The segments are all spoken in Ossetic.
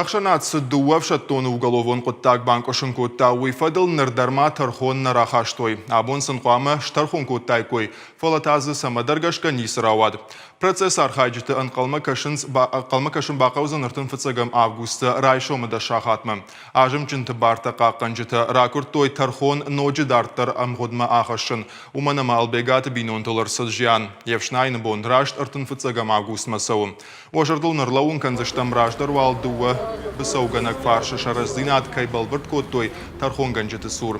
Ӕхсӕнад цы дыууӕ ӕфсӕддоны уголовон хъуыддаг банкъуысын кодта, уый фӕдыл ныр дӕр ма тӕрхон нӕ рахастой. Абон сын хъуамӕ стӕрхон кодтаиккой, фӕлӕ та дзы цӕмӕдӕр гӕсгӕ ницы рауад. Процессы архайджыты ӕнхъӕлмӕ кӕсынц, ӕнхъӕлмӕ кӕсын бахъӕудзӕн 35 августы райсомы дӕс сахатмӕ. Азымджынты бартӕ хъахъхъӕнджытӕ ракуырдтой тӕрхон ноджы дарддӕр ӕмгъуыдмӕ ахӕссын, уымӕн ӕмӕ Ӕлбегаты бинонтыл ӕрцыд зиан. Йе фснайыны бон раст 35 августмӕ цӕуы. Уӕ зӕрдыл нӕрлӕууын кӕндзыстӕм, раздӕр уал дыууӕ быцӕугӕнӕг фарсы сӕ рӕстдзинад кӕй бӕлвырд кодтой тӕрхонгӕнджыты цур.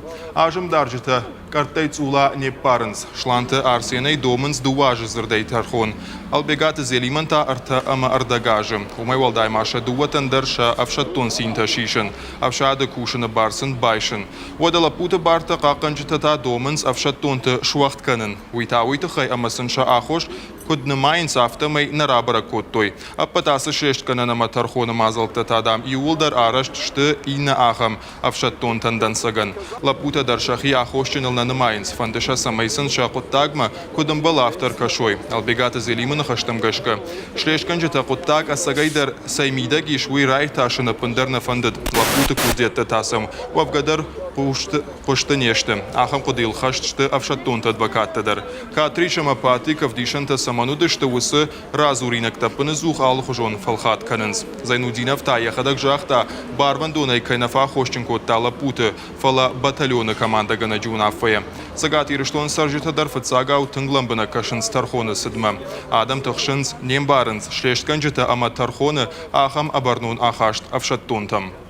Азымдарджытӕ къӕрттӕй цъула не ппарынц. Сланты Арсенӕй домынц дыууӕ азы дзырдӕй тӕрхон. Ӕлбегаты Зелимӕн та ӕртӕ ӕмӕ ӕрдӕг азы. Уымӕй уӕлдай ма сӕ дыууӕтӕн дӕр сӕ ӕфсӕддон цинтӕ сисын, ӕфсады кусыны бар сын байсын. Уӕдӕ лӕппуты бартӕ хъахъхъӕнджытӕ та домынц ӕфсӕддонты суӕгъд кӕнын. Уый та уый тыххӕй, ӕмӕ сын сӕ аххос Куыд нымайынц, афтӕмӕй нӕ рабӕрӕг кодтой. Ӕппӕт ацы слестгӕнӕн ӕмӕ тӕрхоны мадзӕлттӕ та, дам, иууылдӕр арӕзт сты иннӕ ахӕм ӕфсӕддонтӕн дӕнцӕгӕн. Лӕппутӕ дӕр сӕхи аххосджыныл нӕ нымайынц, фӕнды сӕ, цӕмӕй сын сӕ хъуыддагмӕ, куыд ӕмбӕлы, афтӕ ӕркӕсой. Ӕлбегаты Зелимы ныхӕстӕм гӕсгӕ, слестгӕнджытӕ хъуыддаг ӕцӕгӕйдӕр цӕй мидӕг ис, уый раиртасын ӕппындӕр нӕ фӕндыд. Лӕппуты курдиӕттӕ та сӕм уӕвгӕ дӕр хъуысты не сты. Ахӕм хъуыдыйыл хӕст сты ӕфсӕддонты адвокаттӕ дӕр. Катрис ӕмӕ Патрик ӕвдисӕнтӕ цӕмӕн уыдысты, уыцы радзуринӕгтӕ ӕппынӕдзух алыхуызон фӕлхатт кӕнынц. Зайнудинов та йӕхӕдӕг загъта, барвӕндонӕй кӕй нӕ фӕаххосджын кодта лӕппуты, фӕлӕ батальоны командӕгӕнӕджы уынаффӕйӕ. Цӕгат Ирыстоны цӕрджытӕ дӕр фыццагау тынг лӕмбынӕг кӕсынц тӕрхоны цыдмӕ. Адӕм тыхсынц, не мбарынц слестгӕнджытӕ ӕмӕ тӕрхоны ахӕм ӕбӕрнон ахаст ӕфсӕддонтӕм.